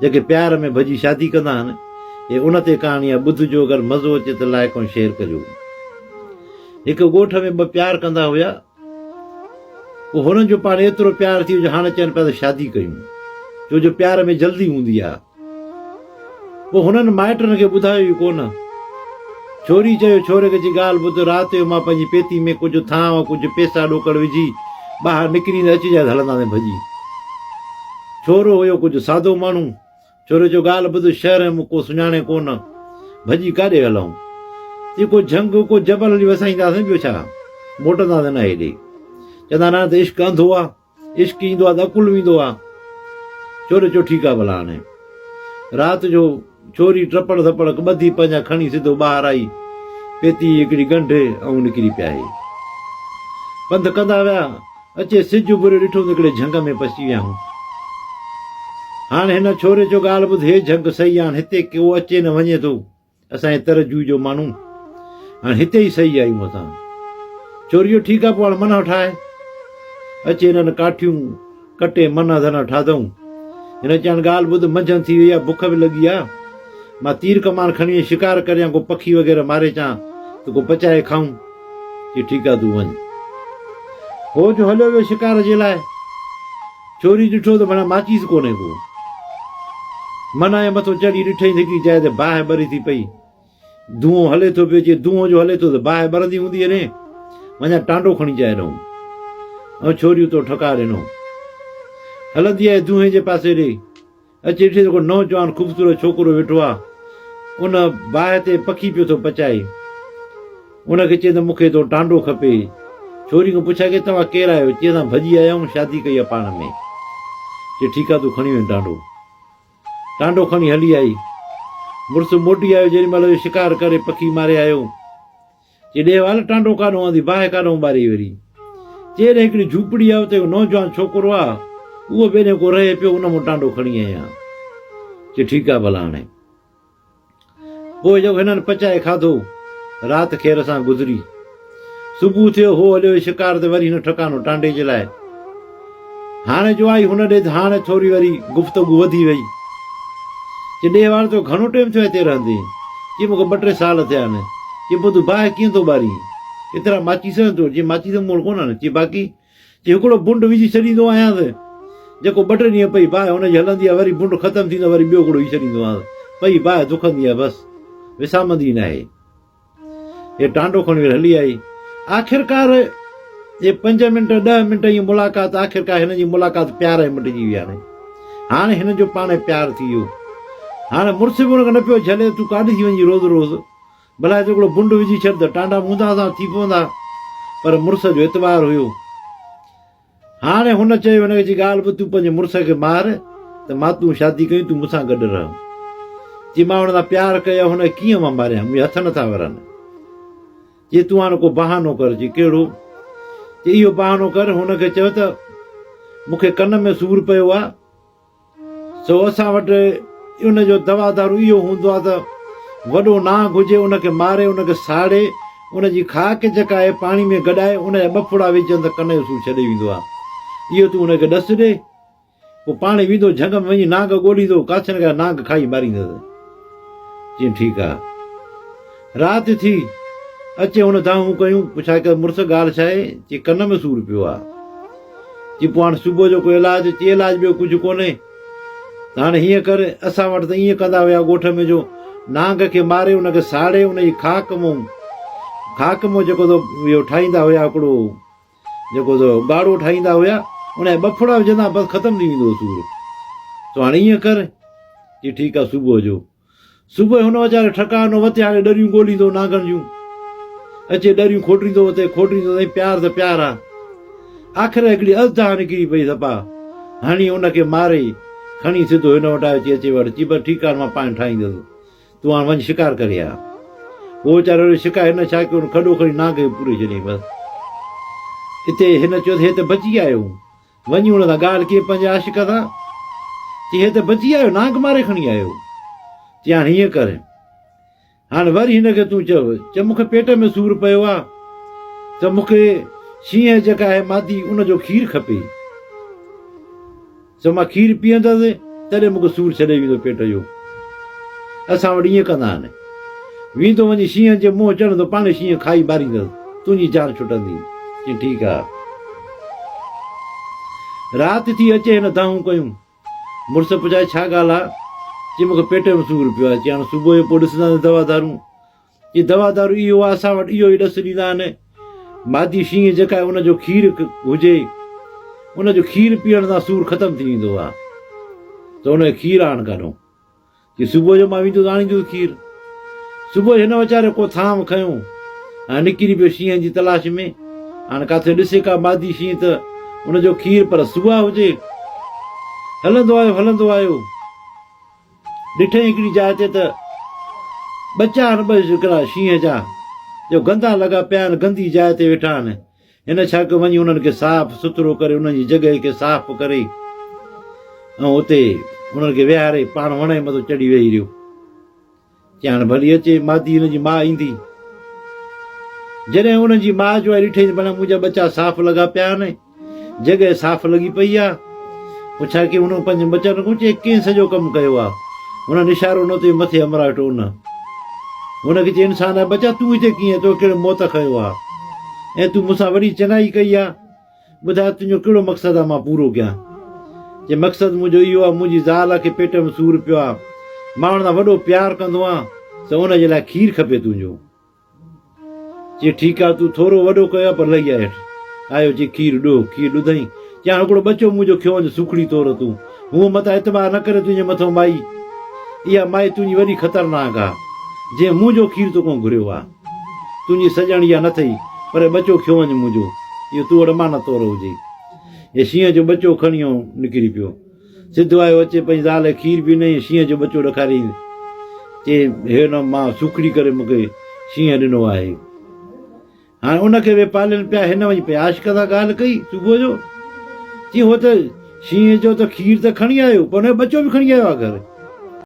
جيڪي پيار ۾ ڀڄي شادي ڪندا آهن. هي ان تي ڪهاڻي آهي ٻڌجو اگر مزو اچي ته لائيڪ ۽ شيئر ڪجو. هڪ ڳوٺ ۾ ٻه پيار ڪندا هيا. پوء هنن جو پاڻ ايترو پيار ٿي ويو جو هاڻ چون پيا ته شادي ڪيون. ڇو جو پيار ۾ جلدي هوندي آهي. پوء هنن مائٽن کي ٻڌايو ئي ڪونه. ڇوري چيو، ڇوري کي چي ڳالهه ٻڌ، رات جو مان پنهنجي پيتي ۾ ڪجهه ٿانء ۽ ڪجهه پئسا ڏوڪڙ وجهي ٻاهر نڪري ايندس، اچجانء ته هلنداسين ڀڄي. ڇورو هيو ڪجهه سادو ماڻهو. ڇوري چيو، ڳالهه ٻڌ، شهر ۾ مون ڪو سڃاڻي ڪونه، ڀڄي ڪاڏي هلون؟ چي ڪو جهنگ، ڪو جبل هلي وسائينداسين، ٻيو ڇا؟ موٽنداسين نه هيڏي. چوندا نه ته عشق انڌو آ. عشق ايندو آ ته عقل ويندو آ. چوري چيو ٺيڪ آ ڀلا هاڻي. رات جو ڇوري ٽپڙ ڌپڙ ٻڌي پنهنجا کڻي سڌو ٻاهر آئي. پيتي جي هڪڙي ڳنڍ ۽ نڪري پيا هي. پنڌ ڪندا ويا. اچي سج اڀريو ڏٺو ته هڪڙي جهنگ ۾ پسي ويا هون. هاڻي هن ڇوري چيو ڳالهه ٻڌ هي جهنگ صحيح آ هاڻي هتي ڪو اچي نه وڃي ٿو. اسان جي تر جوء جو ماڻهو هاڻ هتي ئي صحيح آهيون اسان. چوريو ٺيڪ آ پوء هاڻ منهن ٺاهه. اچي هنن ڪاٺيون ڪٽي منهن ڌنهن ٺاڌئون. هن چيائين ڳالهه ٻڌ منجهند ٿي وئي آ بک به لڳي آ. مان تير ڪمان کڻي وڃي شڪار ڪريان ڪو پکي وغيره ماري اچان ته ڪو پچائي کائون. چي ٺيڪ آ تون وڃ. هو جو هليو ويو شڪار جي لاء. چوري ڏٺو ته ڀلا ماچيس ڪونهي ڪو. منع جي مٿو چڙهي ڏٺئي ته هڪڙي جاء تي باهه ٻري ٿي پئي. دونهون هلي ٿو پيو چي دونهون جو هلي ٿو ته باهه ٻرندي هوندي هيڏي. وڃان ٽانڊو کڻي چاهي ڏئون. ۽ ڇوري اتو ٺڪاء ڏنو. هلندي آئي دونهين جي پاسي ڏي. اچي ڏٺي ته ڪو نوجوان خوبصورت ڇوڪرو ويٺو آ. ان باهه تي پکي پيو ٿو پچائي. ان کي چيائين ته مون کي تو ٽانڊو کپي. ڇوري کان پڇيا ڪي توهان ڪير آهيو؟ چي اسان ڀڄي آيا آهيون شادي ڪئي آ پاڻ ۾. چي ٺيڪ آ تون کڻي وڃ ٽانڊو. ٽانڊو کڻي هلي آئي. مڙس موٽي آيو جيڏي مهل اهو شڪار ڪري پکي ماري آيو. چي ڏي وال ٽانڊو ڪاڏهون آندي باهه ڪاڏهون ٻاري وري. چي هيڏي هڪڙي جهوپڙي آ اتي هڪ نوجوان ڇوڪرو آ اهو به هيڏي ڪو رهي پيو ان مون ٽانڊو کڻي آئي آهيان. چي ٺيڪ آ ڀلا هاڻي. پوء جيڪو هنن پچائي کاڌو، رات خير سان گذري. صبح ٿيو، هو هليو ويو شڪار تي وري هن ٺڪانو ٽانڊي جي لاء. هاڻي جو آئي هن ڏي ته هاڻي ٿوري وري گفتگو وڌي وئي. چي ڏي وار تو گهڻو ٽيم ٿيو هتي رهندي؟ چي مون کي ٻه ٽي سال ٿيا آهن. چي پوء تون باهه ڪيئن ٿو ٻارين؟ ايترا ماچيس آهن تو وٽ؟ چي ماچيس مون وٽ ڪونه آهن. چي باقي؟ چي هڪڙو بنڊ وجهي ڇڏيندو آهيانس، جيڪو ٻه ٽي ڏينهن پئي باهه هن جي هلندي آهي، وري بنڊ ختم ٿيندو آهي، وري ٻيو هڪڙو وجهي ڇڏيندو آهيانس، پئي باهه دکندي آهي، بس وسامندي ئي ناهي. هيء ٽانڊو کڻي وري هلي آئي. آخرڪار اهي پنج منٽ، ڏهه منٽ ائين ملاقات، آخرڪار هنن جي ملاقات پيار ۾ مٽجي وئي هاڻي. هاڻي هنن جو پاڻ ۾ پيار ٿي ويو. هاڻي مڙس به هن کي نه پيو جهلي، تون ڪاڏي ٿي وڃين روز روز؟ ڀلا هتي هڪڙو بنڊ وجهي ڇڏ ته ٽانڊا موندا سان ٿي پوندا. پر مڙس جو اعتبار هيو. هاڻي هن چيو هن کي چي ڳالهه ٻڌ تون پنهنجي مڙس کي مار ته مان تون شادي ڪيون تون مون سان گڏ رهه. چي مان هن سان پيار ڪيو هن کي ڪيئن مان ماريان منهنجا هٿ نٿا ورن. چي تون هاڻي ڪو بهانو ڪر. چي ڪهڙو؟ چي اهو بهانو ڪر هن کي چئو ته مون کي ڪن ۾ سور پيو آ. سو اسان وٽ ان جو دوا دارو اهو هوندو آهي ته وڏو نانگ هجي ان کي ماري ان کي ساڙي ان جي خاڪ جيڪا آهي پاڻي ۾ گڏائي ان جا ٻه ڦڙا وجهجن ته ڪن جو سور ڇڏي ويندو آهي. اهو تون ان کي ڏس ڏي. پوء پاڻ ويندو جهنگ ۾ وڃي نانگ ڳوليندو ڪاٿي نه ڪاٿي نانگ کائي ماريندس. چيم ٺيڪ آ. رات ٿي، اچي هن دانهون ڪيون، پڇا ڪيس مڙس ڳالهه ڇا آهي؟ چي ڪن ۾ سور پيو آ. چي پوء هاڻ صبح جو ڪو علاج؟ چي علاج ٻيو ڪجهه ڪونهي ته هاڻي هيئن ڪر، اسان وٽ ته ائين ڪندا هيا ڳوٺ ۾ جو نانگ کي ماري ان کي ساڙي ان جي خاڪ مون خاڪ مون جيڪو تو اهو ٺاهيندا هيا هڪڙو جيڪو تو ڳاڙهو ٺاهيندا هيا ان جا ٻه ڦڙا وجهندا بس ختم ٿي ويندو هو سور. سو هاڻي ائين ڪر. چي ٺيڪ آ صبح جو. صبح هن ويچاري ٺڪاء نه وتي هاڻي ڏريون ڳوليندو نانگن جون. اچي ڏريون کوٽريندو وتي کوٽريندو سائين پيار ته پيار آ. آخر هڪڙي ازدها نڪري پئي صفا هڻي ان کي ماري کڻي سڌو هن وٽ آيو چي اچي وڙ چي بس ٺيڪ آ مان پاڻ ٺاهيندس تون هاڻ وڃ شڪار ڪري آ. هو ويچارو وري شڪار هن ڇا ڪيو کڏو کڻي نانگ کي پوري ڇڏيائين بس. اتي هن چيو ته هي ته بچي آيو. وڃي ان سان ڳالهه ڪئي پنهنجي عاشق سان، چي هي ته بچي آيو، نانگ ماري کڻي آيو. چي هاڻ هيئن ڪر، هاڻ وري هن کي تون چئو، چي مون کي پيٽ ۾ سور پيو آ ته مون کي شينهن جيڪا آهي مادي ان جو کير کپي. سو مان کير پيئندس تڏهن مون کي سور ڇڏي ويندو پيٽ جو. اسان وٽ ائين ڪندا آهن. ويندو وڃي شينهن جي منهن چڙهندو، پاڻهي شينهن کائي ماريندس، تنهنجي جان ڇٽندي. چيائين ٺيڪ آ. رات ٿي اچي هن دانهون ڪيون. مڙس پڇائي ڇا ڳالهه آ؟ چي مون کي پيٽ ۾ سور پيو آ. چي هاڻ صبح جو پوء ڏسنداسين دوا دارون. چي دوا دارو اهو آ اسان وٽ اهو ئي ڏس ڏيندا آهن. مادي شينهن جيڪا آهي ان جو کير هجي ان جو کير پيئڻ سان سور ختم ٿي ويندو آ ته ان جو کير آڻ ڪاڏهون. چي صبح جو مان ويندس آڻيندس کير. صبح جو هن ويچاري ڪو ٿانء کنيو ۽ نڪري پيو شينهن جي تلاش ۾. هاڻ ڪاٿي ڏسي ڪا مادي شينهن ته ان جو کير پر سوا هجي. هلندو آيو هلندو آيو. ڏٺئين هڪڙي جاء تي ته ٻچا آهن ٻه هڪڙا شينهن جا جو گندا لڳا پيا آهن گندي جاء تي ويٺا آهن. هن ڇا ڪيو وڃي انهن کي صاف سٿرو ڪري انهن جي جڳهه کي صاف ڪري ۽ اتي انهن کي ويهاري پاڻ وڻ جي مٿو چڙهي ويهي رهيو. چي هاڻ ڀلي اچي مادي هن جي ماء ايندي. جڏهن انهن جي ماء جو آئي ڏٺئي ته ڀلا منهنجا ٻچا صاف لڳا پيا آهن، جڳهه صاف لڳي پئي آ. پڇا ڪيائين هن پنهنجن ٻچن کان چي ڪنهن سڄو ڪم ڪيو آ؟ هنن اشارو ڏنو ته اهو مٿي همراهه ويٺو ان. هن کي چي انسان جا ٻچا تون هتي ڪيئن تو ڪهڙي موت کنيو آ ۽ تون مون سان وڏي چڱائي ڪئي آ. ٻڌاء تنهنجو ڪهڙو مقصد آ مان پورو ڪيان. چي مقصد منهنجو اهو آ منهنجي زال کي پيٽ ۾ سور پيو آ مان ان سان وڏو پيار ڪندو آن سو ان جي لاء کير کپي تنهنجو. چي ٺيڪ آ تون ٿورو وڏو ڪيو آ پر لهي آ هيٺ. آيو چي کير ڏوهه، کير ڏڌئين. چي هاڻ هڪڙو ٻچو منهنجو کيو وڃ سوکڙي طور تون. هونء متان اعتبار نه ڪري تنهنجي مٿئون مائي. اها مائي تنهنجي وڏي خطرناڪ آ، جنهن منهنجو کير توکان گهريو آ. تنهنجي سڄڻ اها نه ٿئي، پر ٻچو کيو وڃ منهنجو. اهو تو وٽ امانت طور هجي. هي شينهن جو ٻچو کڻي ۽ نڪري پيو. سڌو آيو اچي پنهنجي زال کي کير به ڏنائين ۽ شينهن جو ٻچو ڏکاريائين. چي هي نه مان سوکڙي ڪري مون کي شينهن ڏنو آهي. هاڻي ان کي به پالين پيا. هن وڃي پئي عاشق سان ڳالهه ڪئي صبح جو. چي هو ته شينهن جو ته کير ته کڻي آيو پر ان جو ٻچو به کڻي آيو آهي گهر.